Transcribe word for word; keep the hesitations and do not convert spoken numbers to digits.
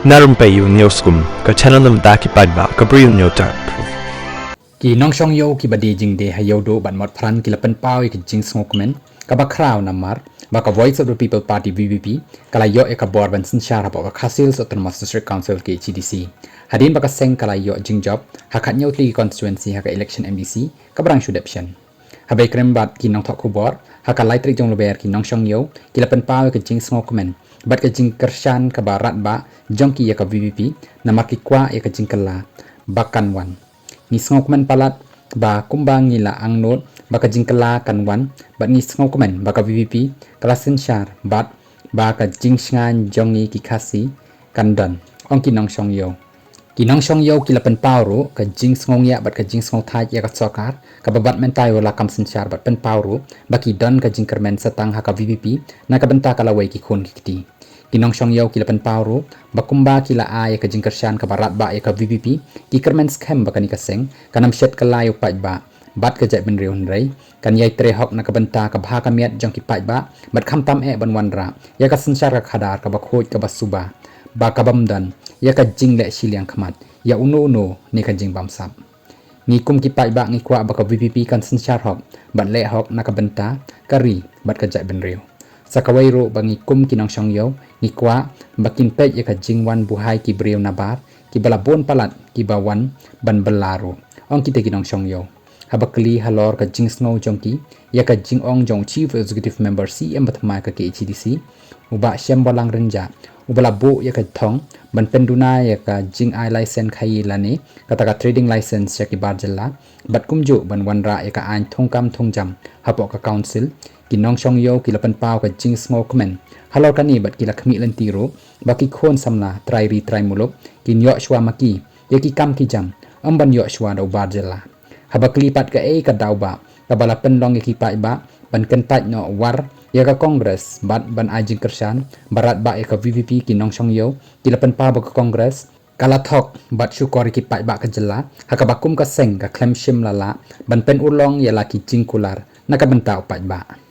Na Rympei Ïew News Kum, ka channel na bynta ki paidbah ka Bri U Hynñiewtrep. Ki nongshong ïew kiba die jingdie ha Ïewduh bad Motphran ki la pynpaw ïa ka jingsngewkmen kaba khraw namar ba ka Voice of the People Party, V P P, ka la ïoh ïa ka bor ban synshar hapoh ka Khasi Hills Autonomous District Council, K H A D C, hadien ba ka seng ka la ïoh jingjop ha khathynñiew tylli ki constituency ha ka election M D C kaba dang shu dep shen. Haba ïakren bad ki nongthoh khubor ha ka lai tarik jong Lber, ki nongshong ïew ki la pynpaw ïa ka jingsngewkmen bad ka jingkyrshan kaba radbah jong ki ïa ka V P P namar ki kwah ïa ka jingkylla ba kan wan. Ngi sngewkmen palat ba kumba ngi la angnud ba ka jingkylla kan wan, bad ngi sngewkmen ba ka V P P ka la synshar bad ba ka jingshngaiñ jong ngi ki Khasi kan don, ong ki nongshong ïew. Ki nongshong ïew ki la pynpaw ruh ka jingsngewngiah bad ka jingsngewthait ïa ka sorkar kaba bat mynta ïa u lakam synshar, bad pynpaw ruh ba ki don ka jingkyrmen satang ha ka V P P na ka bynta ka lawei ki khun ki kti. Ki nongshong ïew ki la pynpaw ruh ba kumba ki la ai ïa ka jingkyrshan kaba radbah ïa ka V P P, ki kyrmen skhem ba kane ka seng kan ym shet kylla ïa u paidbah bad ka jaitbynriew, hynrei kan ïai trei hok na ka bynta ka bha ka miat jong ki paidbah, bad khamtam eh ban wanrah ïa ka synshar ka khadar kaba khuid kaba suba, ba ka bym don ïa ka jingleh shiliang khmat ïa uno uno ne ka jingbamsap. Ngi kum ki paidbah ngi kwah ba ka V P P kan synshar hok bad leh hok na ka bynta ka ri bad ka jaitbynriew. Sa kawei ruh ba ngi kum ki nongshong ïew ngi kwah ba kin peit ïa ka jingwan buhai ki briew nabar kiba la bun palat kiba wan ban bylla ruh, ong kita ki nongshong ïew. Haba kylli halor ka jingsngew jong ki ïa ka jingong jong u Chief Executive Member, C E M bathymmai ka K H A D C, u Bah Shemborlang Rynjah, uba la buh ïa ka thong ban pynduna ïa ka jingai license khaïi lane kata ka trading license sha ki bar jylla, bad kumjuh ban wanrah ïa ka aiñ thungkam thungjam hapoh ka council, ki nongshong ïew ki la pynpaw ka jingsngewkmen halor kane bad ki la khmih lynti ruh ba ki khun samla trai ri trai muluk kin ïoh shuwa ma ki ïa ki kam ki jam, ym ban ïoh shuwa da u bar jylla. Haba kylli pat kaei ka daw ba kaba la pynlong ïa ki paidbah ban kyntait noh war ïa ka Congress bad ban ai jingkyrshan ba radbah ïa ka V P P, ki nongshong ïew ki la pynpaw ba ka Congress ka la thok bad shukor ïa ki paidbah ka jylla ha kaba kum ka seng ka khlem shym la lah ban pynurlong ïa la ki jingkular na ka bynta u paidbah.